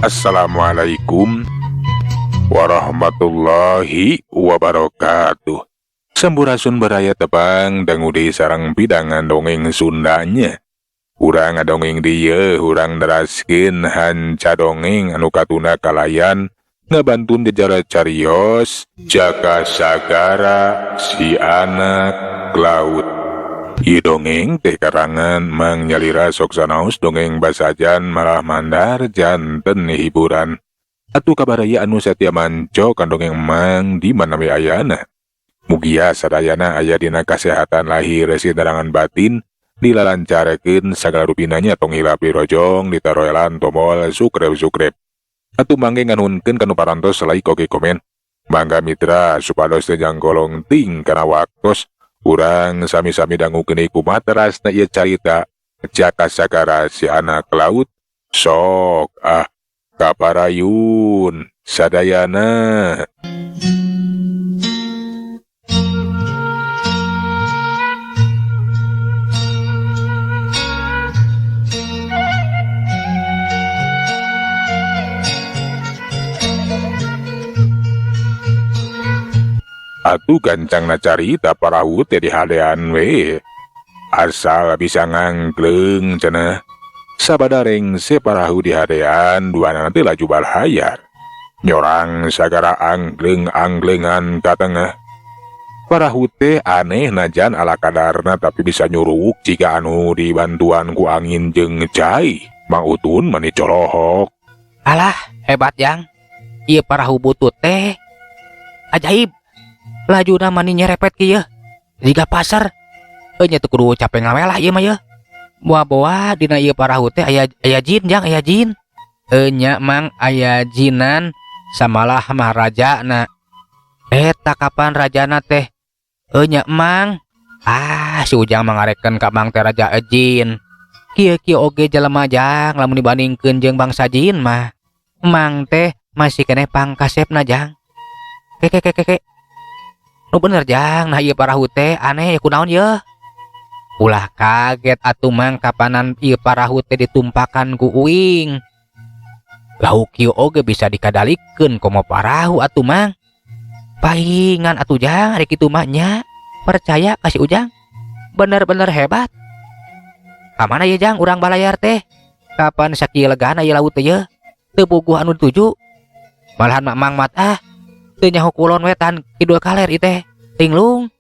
Assalamualaikum warahmatullahi wabarakatuh. Sampurasun baraya tepang dangu deui sareng pidangan dongeng Sundanya. Urang ngadongeng dieu, urang neraskeun hanca dongeng anu katuna kalayan ngabantun jejara carios Jaka Sagara si anak laut. Ieu dongeng teh karangan Mang Nyalira sok sanaos dongeng basajan malah mandar janten hiburan. Atuh kabaraya anu satia manco kan dongeng Mang di mana we ayana. Mugia sadayana aya dina kasehatan lahir sinarangan batin dilalancarkeun sagala rupinanya tong hilap dirojong ditaroelan tomol sukrep-sukrep. Atuh mangge nganuhunkeun kanu parantos like oge komen. Mangga mitra supados teu jangkolong ting kana waktos. Urang sami-sami dangukeun kumaha terasna ieu carita Jaka Sagara si anak laut. Sok ah kaparayun sadayana. Atuh gancangna carita parahu teh dihadean we. Asal bisa ngangkleng cenah. Sabada rengse parahu dihadean duanana teh laju balhayar. Nyorang sagara angkleng-angklengan ka tengah. Parahu teh aneh najan ala kadarna tapi bisa nyuruk jika anu dibantuan ku angin jeung cai. Mang Utun mani colohok. Alah, hebat jang. Ieu parahu butut teh ajaib. Lajuna mani nyerepet kieu. Jiga pasar. Nya teu kudu capek ngawelah ieu mah yeuh. Boa-boa dina ieu parahu teh aya jin jang, aya jin. Nya mang aya jinan samalah mah rajana. Eta kapan rajana teh? Nya mang. Ah, si Ujang mah ngarekeun ka mang teh raja jin. Kieu-kieu oge jelema jang lamun dibandingkeun jeung bangsa jin mah. Mang teh masih keneh pangkasepna jang. Keke keke keke. Nu bener jang, nah ieu parahu teh aneh kunaon yeuh. Ulah kaget atuh mang kapanan ieu parahu teh ditumpakan ku uing. Lauk kieu oge bisa dikadalikeun komo parahu atuh mang. Pahingan atuh jang ari kitu mah nya. Percaya ka si Ujang. Bener-bener hebat. Ka mana ieu jang urang balayar teh? Kapan sakieu legana ieu laut teh yeuh? Teu puguh anu dituju. Malahan mak mang mat ah. Teu nyaho kulon wetan kidul kaler ieu teh. Tinglung.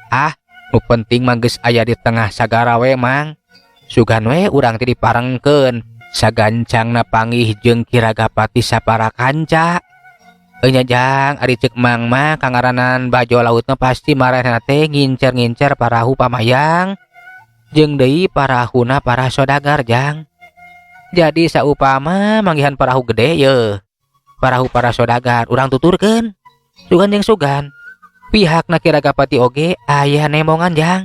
Ah, nu penting mah geus aya di tengah sagara we mang. Sugan we urang teh diparengkeun. Sagancangna panggih jeung Ki Ragapati sapara kanca. Nya jang ari ceuk mang mah kangaranan bajo lautna pasti marehna teh ngincer-ngincer parahu pamayang jeung deui parahuna para sodagar jang. Jadi saupama manggihan parahu gede yeuh. Parahu para sodagar urang tuturkeun. Sugan jeung sugan. Pihakna Ki Ragapati oge aya nemongan jang.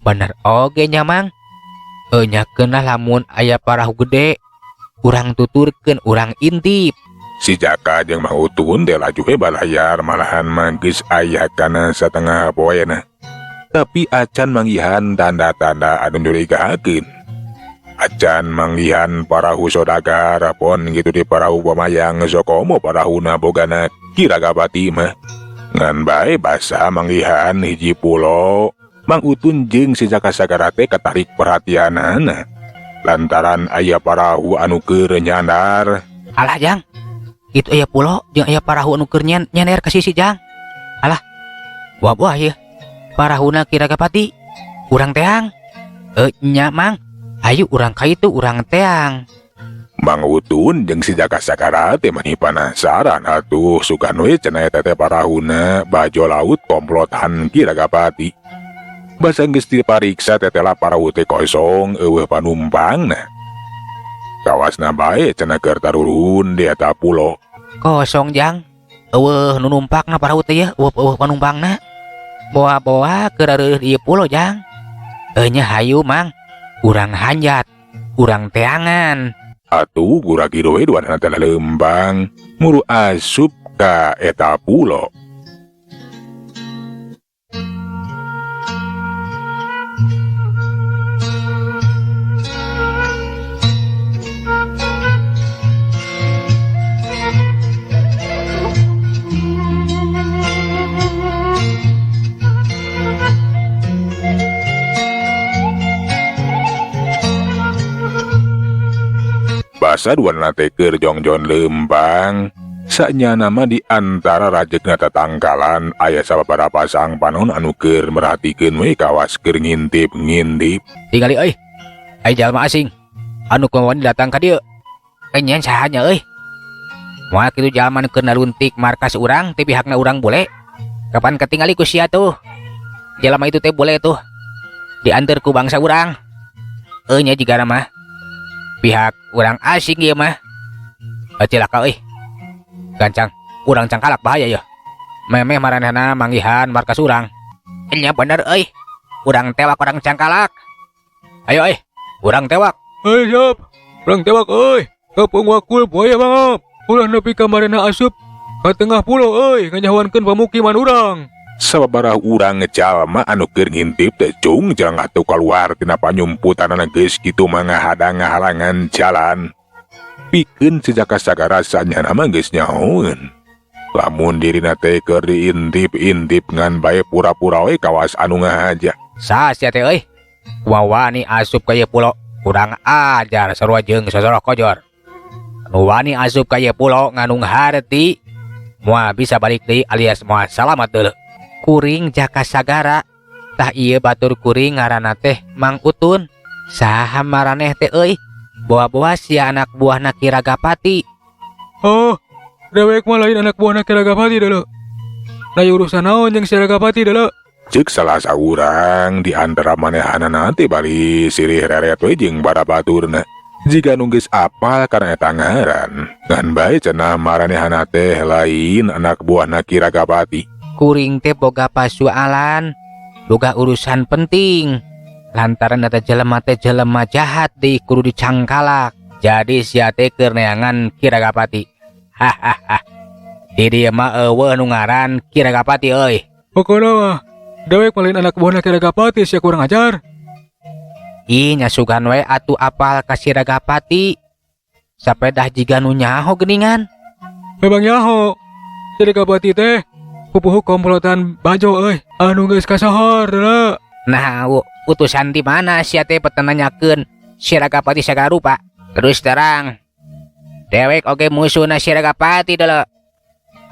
Bener oge nya mang. Nya keun lah lamun aya parahu gede urang tuturkeun urang intip. Si Jaka jeung Mang Utun teh laju we balayar malahan mah geus aya kana satengah poena. Tapi acan manggihan tanda-tanda anu nyurigakeun. Acan manggihan parahu sodagar pon gitu di parahu pamayang sokomo parahuna bogana Ki Ragapati mah. Ngan bae basa manggihan hiji pulo, Mang Utun jeung si Jaka Sagara teh katarik perhatianana. Lantaran aya parahu anu keur nyandar. Alah jang, itu aya pulo jeung aya parahu anu keur nyander ka sisi jang. Alah, buah-buah ieu. Parahuna Ki Ragapati. Urang teang. Nya mang. Ayo urang ka itu urang teang. Mang Utun jeung si Jaka Sagara teh mani panasaran atuh sugan we cenah eta teh parahuna bajo laut komplotan Ki Ragapati. Basa geus dipariksa tetela parahu teh kosong eueuh panumpangna. Kawasna bae cenah keur tarurun di eta pulo. Kosong jang. Eueuh nu numpakna parahu teh yeuh, eueuh panumpangna. Boa-boa keur areueuh di ieu pulo jang. Nya hayu mang. Urang hanjat, urang teangan. Atuh gura-giru we duanana teh leumpang muru asup ka eta pulo. Karasa duanana teh keur jongjon leumpang. Sanyana mah di antara rajegna tatangkalan aya sababaraha pasang panon anu keur merhatikeun we kawas keur ngintip-ngintip. Tingali euy. Aya jalma asing anu kumaha datang ka dieu. Enyen saha nya euy? Moal kitu jalma nu keur naruntik markas urang ti pihakna urang bule. Kapan katingali ku sia tuh? Jalma itu teh bule tuh. Diantar ku bangsa urang. Euy nya jigana mah pihak urang asing ieu mah. Cilaka euy. Gancang, urang cangkalak bahaya ya. Memeh maranehna manggihan markas urang. Nya bener euy. Urang tewak urang cangkalak. Ayo euy, urang tewak. Euy siap. Urang tewak euy. Kampung wakul buaya mangap. Ulah nepi ka maranehna asup ka tengah pulau euy, nganyahoankeun pamukiman urang. Sababaraha urang jalma anu keur ngintip teh cung jeleng atuh kaluar tina panyumputanana geus kitu mah ngahadang ngahalangan jalan. Pikeun si Jaka Sagara sanyana mah geus nyahoeun. Lamun dirina teh keur diintip-intip ngan bae pura-pura we kawas anu ngahaja. Saha sia teh euy? Kumaha wani asup ka ieu pulo? Kurang ajar sarua jeung sosoroh kojor. Anu wani asup ka ieu pulo nganung harti moal bisa balik deui alias moal salamat deuleu. Kuring Jaka Sagara. Tah ieu batur kuring ngaranna teh Mang Utun. Saha maraneh teh euy? Boa-boa sia anak buahna Ki Ragapati. Oh, dewek mah lain anak buahna Ki Ragapati deuleu. Lain urusan naon jeung si Ragapati deuleu. Ceuk salah saurang di antara manehanana teh bari sirih reret we jeung barabaturna. Jiga nu geus apal kana eta ngaran, ngan bae cenah maranehana teh lain anak buahna Ki Ragapati. Kuring teh boga pasualan, boga urusan penting. Lantaran eta jelema teh jelema jahat deui kudu dicangkalak. Jadi sia teh keur neangan Ki Ragapati. Hahaha. Di dieu mah eueuh nu ngaran Ki Ragapati euy. Pokona mah dewek mah lain anak buahna Ki Ragapati sia kurang ajar. Ih nya sugan we atuh apal ka si Ragapati. Sapedah jiga nu nyaho geuningan. Memang nyaho. Si Ragapati teh pupuhu komplotan bajo euy anu geus kasohor deuleu. Nah, utusan di mana sia teh petenanyakeun si Ragapati sagala rupa. Terus terang dewek oge musuhna si Ragapati deuleu.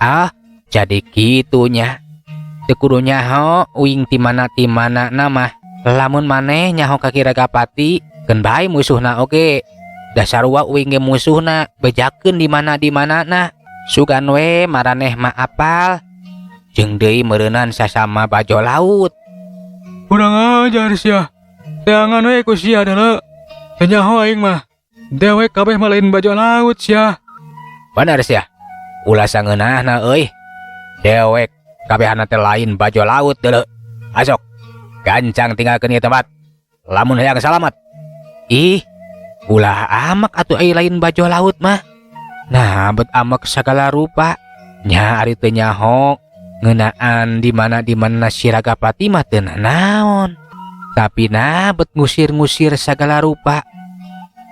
Ah, jadi kitunya. Teu kudu nyaho uing ti mana ti mana nama. Lamun maneh nyaho ka Ki Ragapati, keun bae musuhna oge. Da sarua uing ge musuhna, bejakeun di mana di mana na. Sugan we maraneh mah apal. Jeung deui meureunan sasama bajo laut. Kurang ajar sia. Teangan we ku sia deuleu. Teu nyaho aing mah. Dewek kabeh mah lain bajo laut sia. Bener sia. Ulah sangeunahna euy. Dewek kabehana teh lain bajo laut deuleu. Asok gancang tinggalkeun ieu tempat. Lamun hayang salamat. Ih, ulah amak atuh ai lain bajo laut mah. Nah, bet amak sagala rupa. Nya ari teu nyaho ngeunaan di mana di mana si Ragapati mah teu nanaon. Tapi nah bet ngusir-ngusir sagala rupa.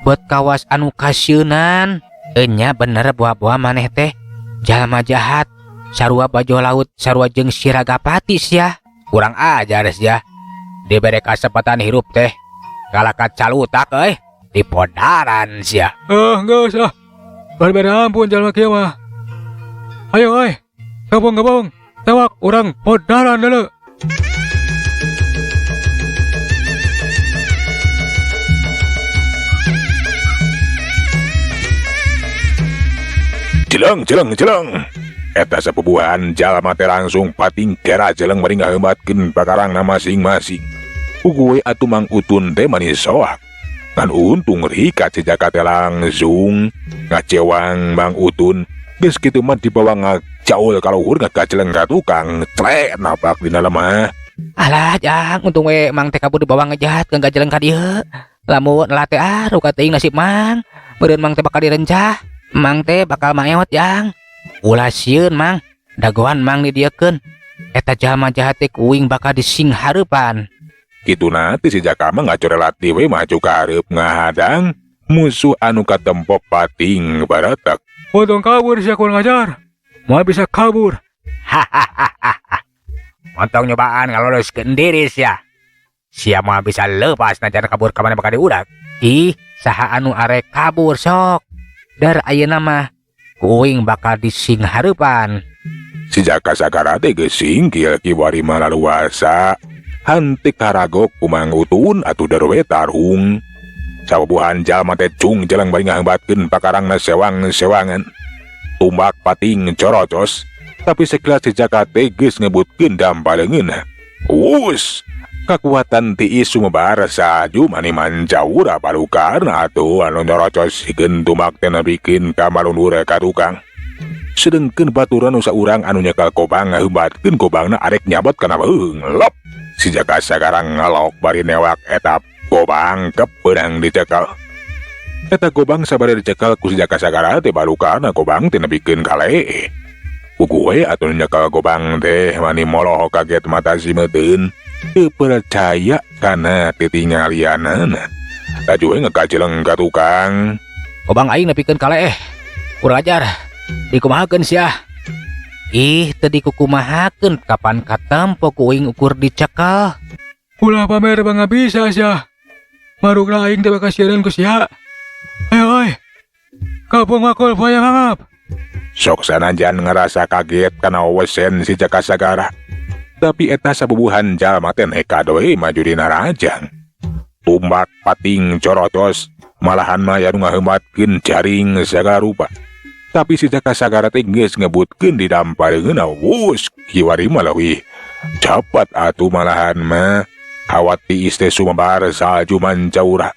Bet kawas anu kasieunan. Enya bener buah-buah maneh teh jalma jahat. Sarua bajo laut sarua jeung si Ragapati sia. Kurang ajar sia. Dibere kasempatan hirup teh kalah kacalutak euy. Dipodaran sia. Geus ah. Bari-bari ampun jalma kieu mah. Ayo euy. Gabung-gabung. Tewak urang podaran deuleu. Jeleng, jeleng, jeleng. Eta sapubuhan jalma teh langsung pating kera jeleng bari ngaheumatkeun pakarangna masing-masing. Ugu we atuh Mang Utun teh manis soak. Ngan untung rikat si Jaka teh langsung ngacewang Mang Utun. Geus kitu mah dibawa ngajaul ka luhur ngagajeleng ka tukang. Clek napak dina lemah. Alah jang, untung we Mang teh kabur dibawa ngejahat ke ngajeleng ka dieu. Lamun lah teh ah ruka teuing nasib Mang. Meureun Mang teh bakal direncah. Mang teh bakal maewot jang. Ulah sieun Mang, dagoan Mang didieukeun. Eta jalma jahat teh kuing bakal disinghareupan. Kituna teh si Jaka mah ngacorelat we maju ka hareup ngahadang musuh anu katempo pating baratak. Untung kabur sia kurang ajar. Moal bisa kabur. Hahaha. Montong nyobaan ngaloloskeun diri sia. Sia moal bisa lepas najan kabur ka mana bakal diudak. Ih, saha anu arek kabur sok. Dar ayeuna mah kuing bakal dising hareupan. Si Jaka Sagara teh geus singkil kiwari mah laluasa. Hantik karagok ku Mang Utun atuh der we tarung. Sabubuhan jalma teh cung jeleng bari ngahebatkeun pakarangna sewang-sewangan. Tumbak pating corocos, tapi sekilas si Jaka teh geus ngebutkeun dampaleungeunna. Wus, kakuatan tiis sumebar salju mani mancaura balukarna atuh anu nyorocos sikeun tumbak teh nepikeun ka malundur ka tukang. Sedengkeun baturan nu saurang anu nyekel kobang ngahebatkeun kobangna arek nyabot kana beuheung. Lop, si Jaka Sagara ngelok bari newak eta gobang kepeunang dicekel. Eta gobang sabari dicekel ku si Jaka Sagara teh balukarna gobang teh nepikeun ka leeh. Puguh we atuh nyekel gobang teh mani moloho kaget mata simeuteun. Teu percaya kana titinggalianana. Laju we ngekajeleng ka tukang. Gobang aing nepikeun ka leeh. Kurang ajar. Dikumahakeun sia. Ih, teu dikukumahakeun kapan katempo ku uing ukur dicekel. Ulah pamer bangabisa sia. Marukna aing teh bakal sieun ku sia. Ayo oi. Kampung Wakul buaya mangap. Sok sanajan ngerasa kaget kana wesen si Jaka Sagara. Tapi eta sabubuhan jalma teh nekat we maju dina rajang. Tumbak pating corocos, malahan mah aya nu ngaheumatkeun jaring sagala rupa. Tapi si Jaka Sagara teh geus ngebutkeun di dampareungeunna wus kiwari mah leuwih capat atuh malahan mah. Hawa tiis teh sumebar salju mancaura.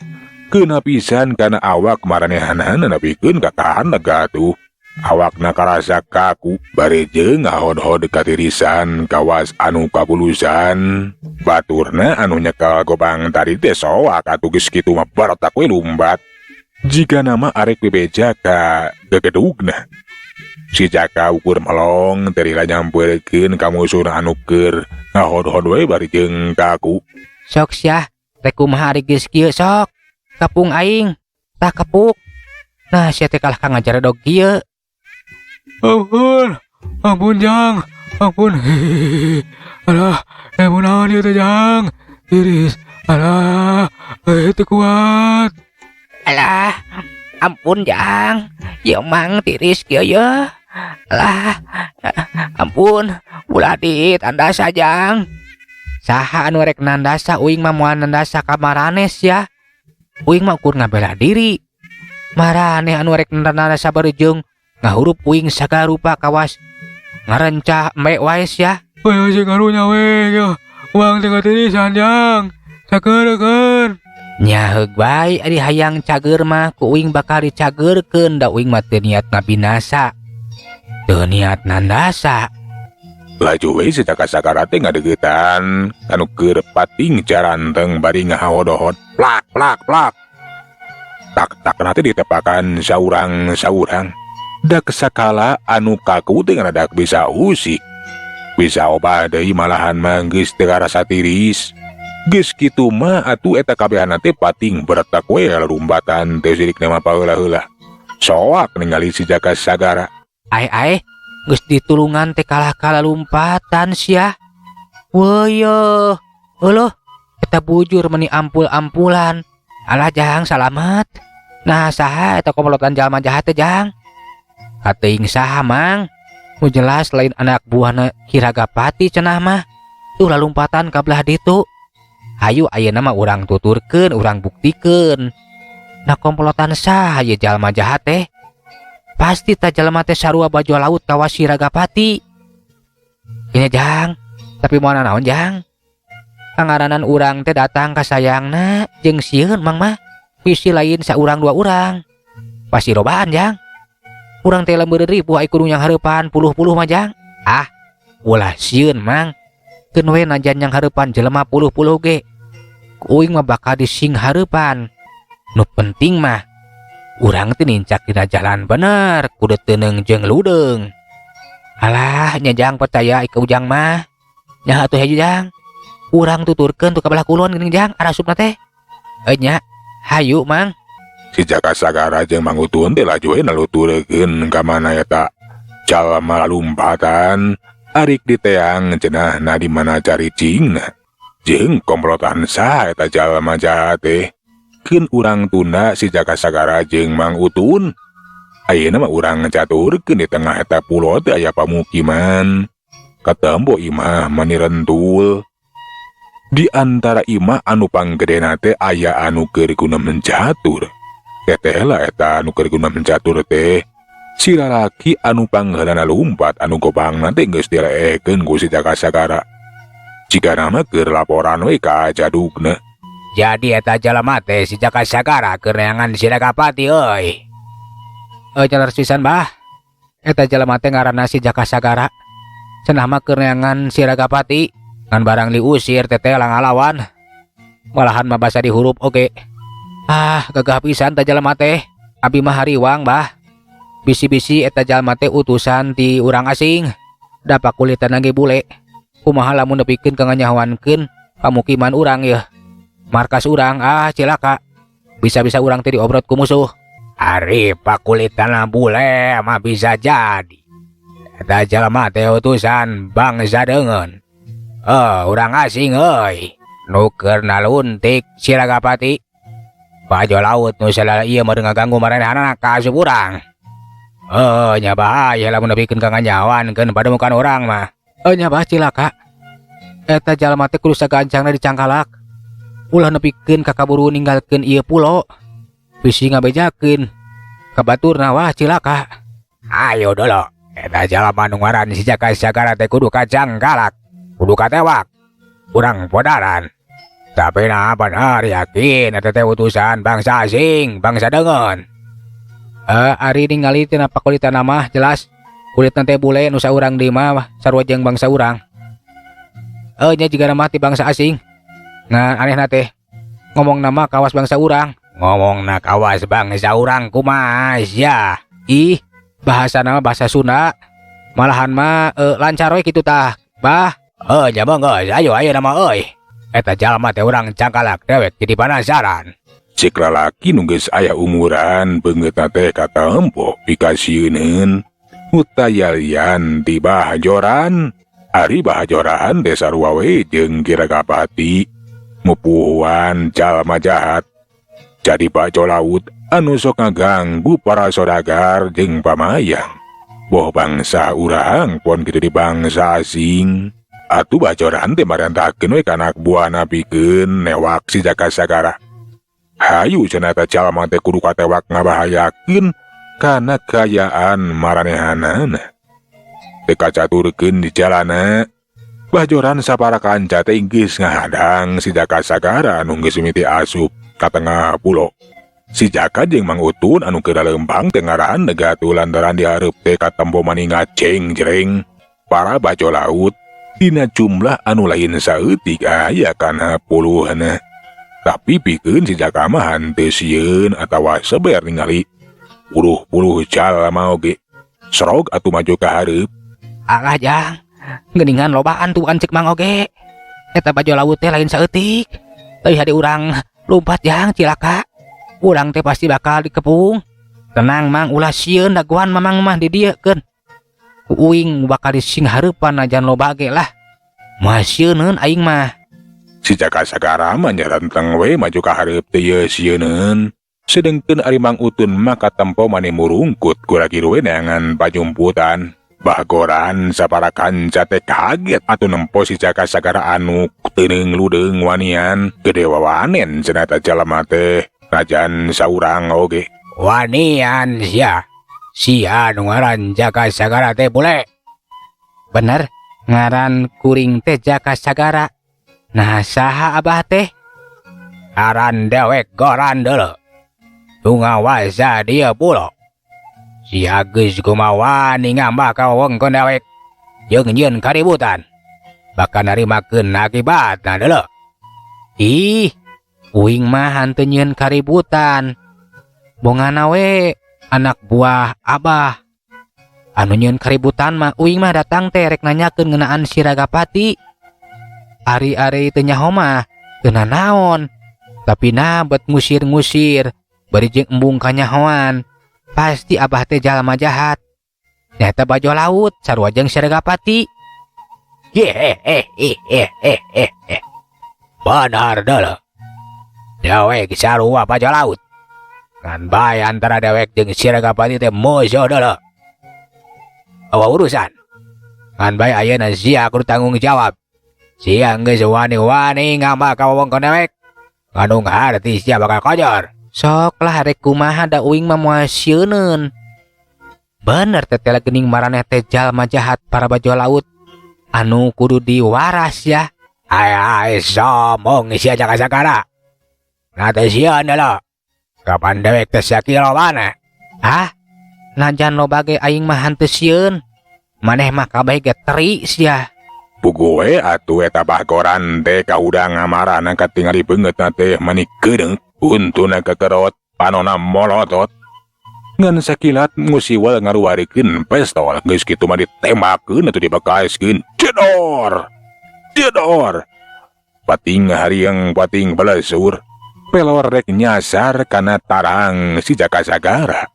Keuna pisan kana awak maranehanana nepikeun ka kahaneg atuh. Awakna karasa kaku bari jeung ngahod-hod katirisan kawas anu kabulusan. Baturna anu nyekel gobang tadi teh soak atuh geus kitu mah baretak we lumbat. Jika nama arek bebeja ka gegedugna. Si Jaka ukur melong teu lila nyamperkeun ka musuhna anu keur ngahod-hod we bari jeung kaku. Sok sia, rek kumaha ari geus kieu sok. Kapung aing, tah kepuk. Nah sia teh kalah ka ngajaredog kieu. Ampun, ampun Jang, ampun. Alah, naon ieu teh Jang? Tiris, alah, teu kuat. Alah, ampun Jang, ieu mang tiris kieu ye. Alah, ampun, ulah ditandasa Jang. Saha anu rek nandasa uing mah moal nandasa ka maraneh sia. Uing mah ukur ngabela diri. Maraneh anu rek nandasa barejeung ngahurup uing sagala rupa kawas ngarencah embe wae sia. Weh, sing karunya we, yo. Uang teh katirisan Jang. Sakeureukeun. Nya heug bae ari hayang cager mah ku uing bakal dicagerkeun da uing mah teu niat ngabinasa. Teu niat nandasa. Laju we si Jaka Sagara teh ngadeuketan kanu keur pating caranteng bari ngahodohod plak plak plak. Tak tak nanti ditepakan saurang-saurang. Dak sakala anu kaku teh ngadadak bisa usik. Bisa obah deui malahan mah geus teu karasa tiris. Geus kitu mah atuh eta kabehanna teh pating beretak we lumbatan teh sirikna mah paheula-heula. Soak ningali si Jaka Sagara. Ae ae, geus ditulungan teh kalah kala lumpatan sia. Weuh, euleuh, eta bujur meni ampul-ampulan. Alah Jang, salamet. Nah saha eta komplotan jalma jahat teh Jang? Kateuing saha Mang? Nu jelas lain anak buahna Ki Ragapati cenah mah. Tuh lalumpatan ka belah ditu. Hayu ayeuna mah urang tuturkeun, urang buktikeun. Nah komplotan saha ye jalma jahat teh? Pasti ta jalma teh sarua bajul laut kawas si Ragapati. Ini Jang, tapi moal nanaon Jang? Pangaranan urang teh datang ka sayangna jeung sieun Mang mah. Bisi lain saurang dua urang. Pasti robaan Jang. Urang teh lembeureun ripuh ai kudu nyanghareupan puluh-puluh mah Jang. Ah, ulah sieun Mang. Keun we najan nyanghareupan jelema puluh-puluh ge. Ku uing mah bakal disinghareupan. Nu penting mah urang teh nincak dina jalan bener, kudu teuneung jeung ludeung. Alah, nya Jang percaya ka Ujang mah. Nya atuh hayu Jang. Urang tuturkeun tu ka belah kulon geuning Jang, arasupna teh. Nya, hayu Mang. Si Jaka Sagara jeung Mang Utun teh laju we naluturekeun ka mana eta jalma lalumpatan arik diteang cenahna di mana caricingna. Jeung komplotan saha eta jalma jahat teh. Keun urang tunda si Jaka Sagara jeung Mang Utun. Ayeuna mah urang caturkeun di tengah eta pulo teh aya pamukiman. Katempo imah mani rentul. Di antara imah anu panggedena teh aya anu keur gunem catur. Teteh lah eta anu keur gunem catur teh. Si lalaki anu pangheulana lumpat anu gobangna teh geus dileehkeun ku si Jaka Sagara. Jigana mah keur laporan we ka jadugna. Jadi eta jalma teh si Jaka Sagara keur neangan si Ragapati euy. Euy jalar pisan bah. Eta jalma teh ngaranna si Jaka Sagara. Cenah mah keur neangan si Ragapati ngan barang diusir teteh ngalawan. Malahan mah basa dihurup oge. Ah, gagah pisan ta jalma teh. Abi mah hariwang bah. Bisi-bisi eta jalma teh utusan ti urang asing. Da pakulitan ge bule. Kumaha lamun nepikeun ka nganyahoankeun pamukiman urang yeuh. Markas urang ah cilaka. Bisa-bisa urang teh diobrot ku musuh. Ari pakulitan bule mah bisa jadi. Eta jalma teh utusan bangsa deungeun. Urang asing euy. Nu keur naluntik si Ragapati. Bajo laut nu salala ieu mah ngaganggu maranehna ka asup urang. Nya bahaya lamun nepikeun ka nganyahoankeun pademukan urang mah. Nya bah cilaka. Eta jalma teh kudu sagancangna dicangkalak. Ulah nepikeun ka kaburu ninggalkeun ieu pulo. Bisi ngabejakeun ka baturna wah cilaka. Ayo dulu. Eta jalma nu ngaran si Jaka Sagara teh kudu kacangkalak, kudu katewak. Urang podaran. Tapi nah benar yakin eta teh utusan bangsa asing, bangsa deungeun. Ari ningali tina pakulitan mah jelas kulitna teh bule nu saurang deui mah sarua jeung bangsa urang. Nya jiga mah ti bangsa asing. Nah anehna teh ngomongna mah kawas bangsa urang. Ngomongna kawas bangsa urang kumaha sia? Ih, bahasana mah bahasa Sunda. Malahan mah lancar we kitu tah. Bah, Nya mah geus, ayo ayo nama euy. Eta jalma teh urang cangkalak dewek jadi penasaran. Cek lalaki nu geus aya umuran beungeutna teh katempo pikasieuneun. Mutayalian ti Bahajoran. Ari Bahajoran teh sarua we jeung Ki Ragapati. Mupuhuan jalma jahat. Jadi bajo laut anu sok ngaganggu para sodagar jeung pamayang. Boh bangsa urang pon kitu di bangsa asing. Atuh Bajoran teh marentakeun we ka anak buahna pikeun newak si Jaka Sagara. Hayu cenah eta jalma teh kudu katewak ngabahayakeun kana kaayaan maranehanana. Teu kacaturkeun di jalana. Bajoran sapara kanca teh geus ngahadang si Jaka Sagara anu geus mimiti asup ka tengah pulo. Si Jaka jeung Mang Utun anu keur leumpang teh ngarahan negatu lantaran dihareup teh katempo mani ngaceng-jreng. Para bajo laut dina jumlah anu lain saeutik aya kana puluhna. Tapi pikeun si Jaka mah henteu sieun atawa seber ningali puluh-puluh jalma oge. Serog atuh maju ka hareup. Alah jang, geuningan lobaan tuh cek Mang oge. Eta bajo laut teh lain saeutik. Euy hade urang lumpat jang cilaka. Urang teh pasti bakal dikepung. Tenang Mang, ulah sieun dagoan Mamang mah di dieu keun. Ku uing bakal dising hareupan najan loba ge lah. Moal sieuneun aing mah. Si Jaka Sagara mah nyarenteng we maju ka hareup teh yeuh sieuneun. Sedengkeun ari Mang Utun mah katempo mani murungkut kura-kira we neangan pajumputan. Bagoran sapara kanca teh kaget atuh nempo si Jaka Sagara anu teuneung ludeung wanian. Gede wawanen cenah eta jalma teh najan saurang oge. Wanian sia. Sia nu ngaran Jaka Sagara teh bule. Bener, ngaran kuring teh Jaka Sagara. Nah saha abah teh? Ngaran dewek Goran deuleu. Nu ngawasa dieu pulo. Sia geus kumaha wani ngambah ka wewengkon dewek. Jeung nyieun kaributan. Bakal narimakeun akibatna deuleu. Ih, uing mah henteu nyieun kaributan. Bongana we anak buah abah. Anu nyieun kaributan mah uing mah datang teh rek nanyakeun ngeunaan si Ragapati. Ari-ari teu nyaho mah teu nanaon. Tapi nah bet ngusir-ngusir bari jeung embung kanyahoan. Pasti abah teh jalma jahat. Nyata bajo laut sarua jeung si Ragapati. Hehehehehehe. Benar deuleu. Dewek sarua bajo laut. Ngan bae antara dewek jeung si Ragapati teh musuh deuleu. Euweuh urusan. Ngan bae ayeuna sia kudu tanggung jawab. Sia geus wani-wani ngambah ka wewengkon dewek. Ngandung harti sia bakal kojor. Sok lah rek kumaha da uing mah moal sieuneun. Bener tetela geuning maraneh teh jalma jahat para bajo laut. Anu kudu diwaras ya. Ay ay sombong sia Jaka Sagara. Nah teh sieun deuleu. Kapan dewek teh sakieu lobana? Hah? Najan loba ge aing mah henteu sieun. Maneh mah kabeh ge teri sia. Puguh we atuh eta Bagoran teh kahudang amarahna katingali beungeutna teh mani keudeung, untuna kekerot, panona molotot. Ngan sakilat ngusiwal ngaluarkeun pistol, geus kitu mah ditembakeun atuh dibekaskeun. Jedor! Jedor! Pating hariang pating belesur. Pelor rek nyasar kana tarang si Jaka Sagara.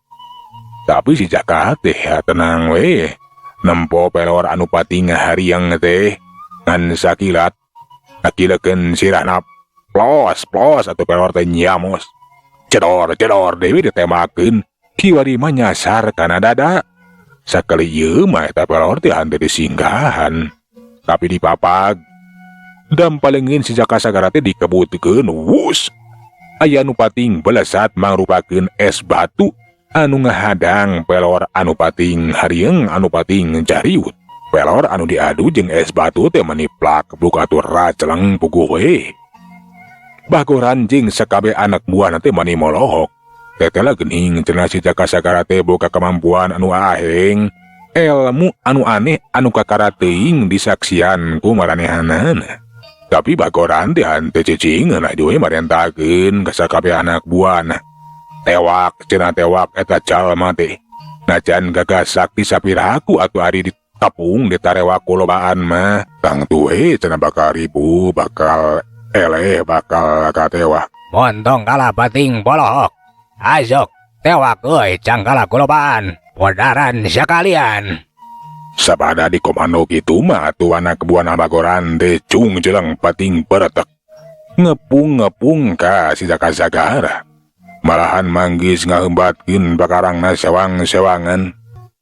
Tapi si Jaka teh tenang we. Nempo pelor anu pating hariang teh ngan sakilat ngakilekeun sirahna plos plos atuh pelor teh nyamos. Jedor jedor deui ditembakeun. Kiwari mah nyasar kana dada. Sakali ieu mah eta pelor teh henteu disinggahan. Tapi dipapag. Dampalengin si Jaka Sagara teh dikebutkeun wus. Aya nu pating belesat mangrupakeun es batu anu ngahadang pelor anu pating harieng anu pating jariut. Pelor anu diadu jeung es batu teh meniplak buka atuh raceleng puguh we. Bagoran jeung sakabeh anak buahna teh mani molohok. Tetela geuning cenah si Jaka Sagara teh boga kemampuan anu aheng, ilmu anu aneh anu kakara teuing disaksian ku maranehanana. Tapi Bagoran teh henteu cicingeun laju we marentakeun ka sakabeh anak buahna. Tewak cenah tewak eta jalma teh. Najan gagah sakti sapiraku atuh ari ditepung ditarewak ku lobaan mah. Tangtu we cenah bakal ribu, bakal eleh, bakal katewak. Montong kalah pating polohok. Azok, tewak euy cangkala kulobaan. Podaran sekalian. Sabada di komando kitu mah atuh anak buahna Bagoran teh cung jeleng pating peretek. Ngepung-ngepung ka si Jaka Sagara. Malahan manggis ngaheumbatkeun pakarangna sewang-sewangan.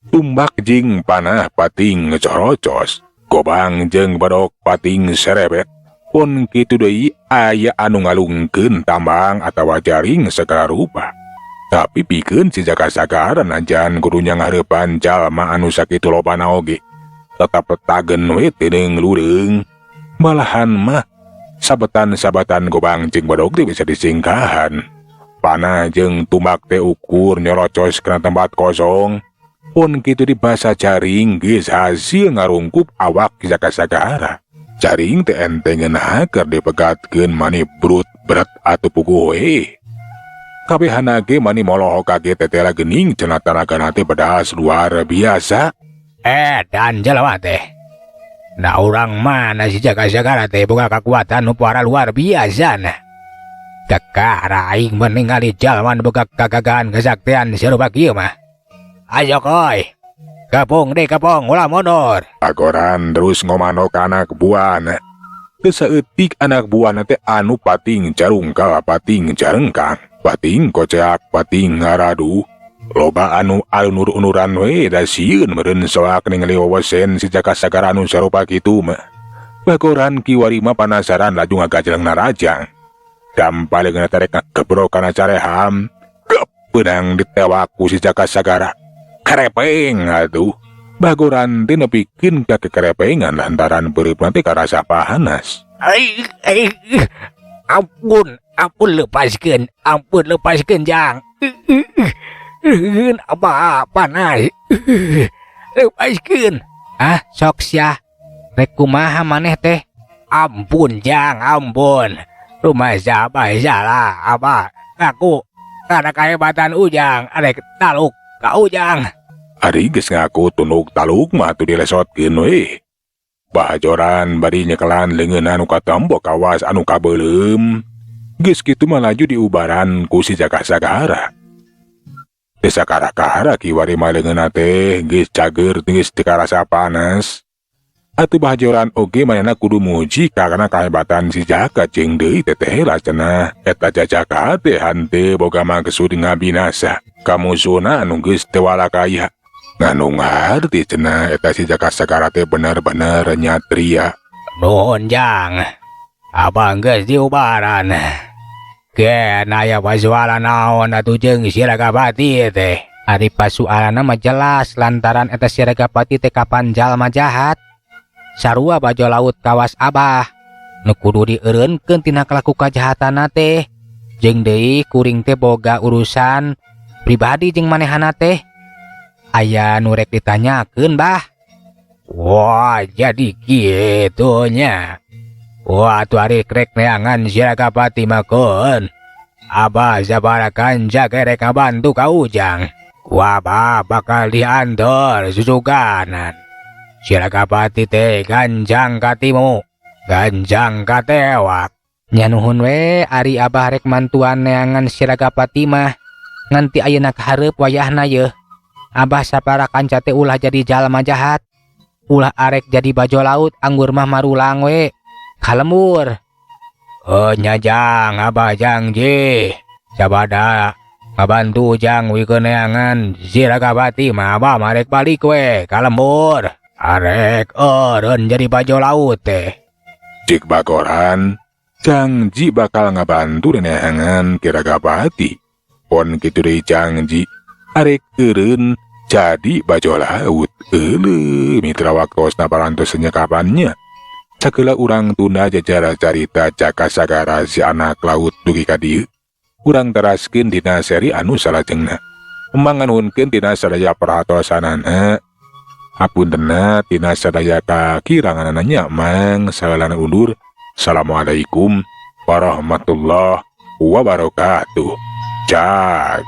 Tumbak jeung panah pating corocos. Gobang jeung bedok pating serebet. Pun kitu deui aya anu ngalungkeun tambang atawa jaring segala rupa. Tapi pikeun si Jaka Sagara najan kudu ngahareupan jalma anu sakitu lobana oge. Tetap tagen we teuing lureung. Malahan mah sabetan-sabetan gobang jeung bedog teh bisa disingkahan. Panah jeung tumbak teh ukur nyorocos kana tempat kosong. Pun kitu dibasa jaring geus hasil ngarungkup awak Jaka Sagara. Jaring teh enteng ngeunah keur dipegatkeun mani brut berat atuh puguh we. Kabehana ge mani molohok kaget tetela geuning cenah tanagana teh pedas luar biasa. Dan jelema teh. Nah urang mana si Jaka Sagara teh boga kakuatan nu para luar biasa nah. Kakara aing meningali jalma nu boga kagagahan kesaktian sarupa kieu mah. Ayo koy. Kepung deh kepung ulah mundur. Bagoran terus ngomano ka anak buahna. Teu saeutik anak buahna teh anu pating carungkal pating carengkang. Pating koceak pating ngaradu. Loba anu alunur-unuran we da sieun meureun soak ningali wewesen si Jaka Sagara anu sarupa kitu mah. Bagoran kiwari mah panasaran laju ngagajeleng narajang. Dampaleungeunna teh rek ngagebrok kana careham. Gep beunang ditewak ku si Jaka Sagara. Kerepeng atuh. Bagoran teh nepikeun ka kekerepengan lantaran beureupna teh karasa panas. Ai, ai, ampun, ampun lepaskeun, ampun lepaskeun jang. Apa panas. Lepaskeun. Ah, sok sia. Rek kumaha maneh teh? Ampun jang, ampun. Rumah siapa salah apa? Ngaku karena kehebatan Ujang, arek taluk ka Ujang. Ari geus ngaku tunduk taluk mah atuh dilesotkeun we. Bajoran bari nyekelan leungeun anu katembok kawas anu kabeuleum. Geus kitu mah laju diubaran ku si Jaka Sagara. Teu sakara-kara kiwari mah leungeunna teh geus cager geus teu karasa panas. Atuh bajoran oge manehna kudu muji karena kahebatan si Jaka jeung deui teteh lah cenah. Eta jajaka teh henteu boga maksud ngabinasa. Kamusuhna anu geus teu walakaya. Nganu ngarti cenah eta si Jaka Sagara teh bener-bener nyatria. Nuhun Jang. Abah geus diubaran. Gen aya pasualan naon atuh jeung si Ragapati teh. Ari pasualanna mah jelas lantaran eta si Ragapati teh kapan jalma jahat. Sarua bajo laut kawas Abah. Nu kudu dieureunkeun tina kalaku kajahatanna teh. Jeung deui kuring teh boga urusan pribadi jeung manehana teh. Aya nu rek ditanyakeun, Bah. Wah, jadi kitu nya. Wah, atuh ari rek neangan si Ragapati mah keun. Abah sabaraha kanca rek ngabantu ka Ujang. Ku Abah bakal diantar susuganan. Si Ragapati teh gancang katimu, gancang katewak. Nya nuhun we ari Abah rek mantuan neangan si Ragapati mah. Nganti ayeuna kahareup wayahna yeuh. Abah sapara kanca teh ulah jadi jalma jahat. Ulah arek jadi bajo laut anggur mah marulang we. Kalembur. Oh nya Jang, Abah janji. Sabada ngabantu Ujang wikeun neangan si Ragapati mah Abah mah rek balik we ka lembur. Arek eureun jadi bajo laut teh. Cik Bagoran, janji bakal ngabantu neangan ki Ragapati. Pon kitu deui janji arek eureun jadi bajo laut. Euleuh mitra waktosna parantos nyekapannya. Sakeula urang tunda jajara carita Jaka Sagara si anak laut dugi ka dieu. Urang teraskeun dina seri anu salajengna. Manganuhunkeun tina sadaya perhatosanana. Hapuntenna tina sadaya kakiranganana nya mang salalana undur. Assalamualaikum warahmatullahi wabarakatuh. Cak.